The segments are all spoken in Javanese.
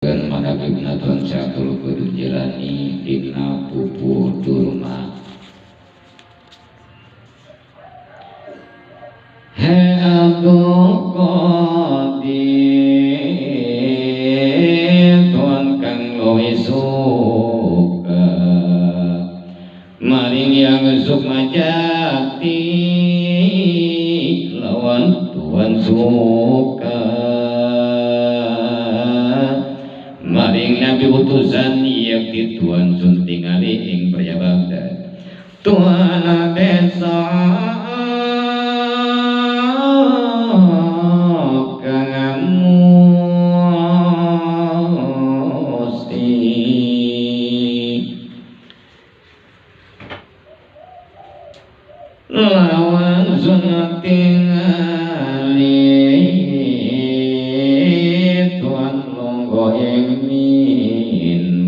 Manaqibna Tuan Syabdul Qadir Jilani dina pupuh durma. He Abdul Qadir Tuan kang luwih suka maring yang sukma jati lawan Tuhan suka maring Nabi utusan yakti Tuhan sun tingali ing Praja Baghdad Tuhan desa kang musti lawan sun tingali Tuhan longgo ing minbar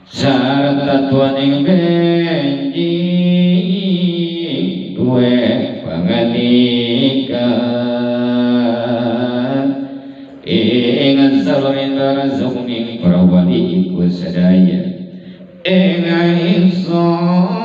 sarta Tuhan ing benji duwe panganikan ing salurin barzukning para wali iku sadaya ing ingsun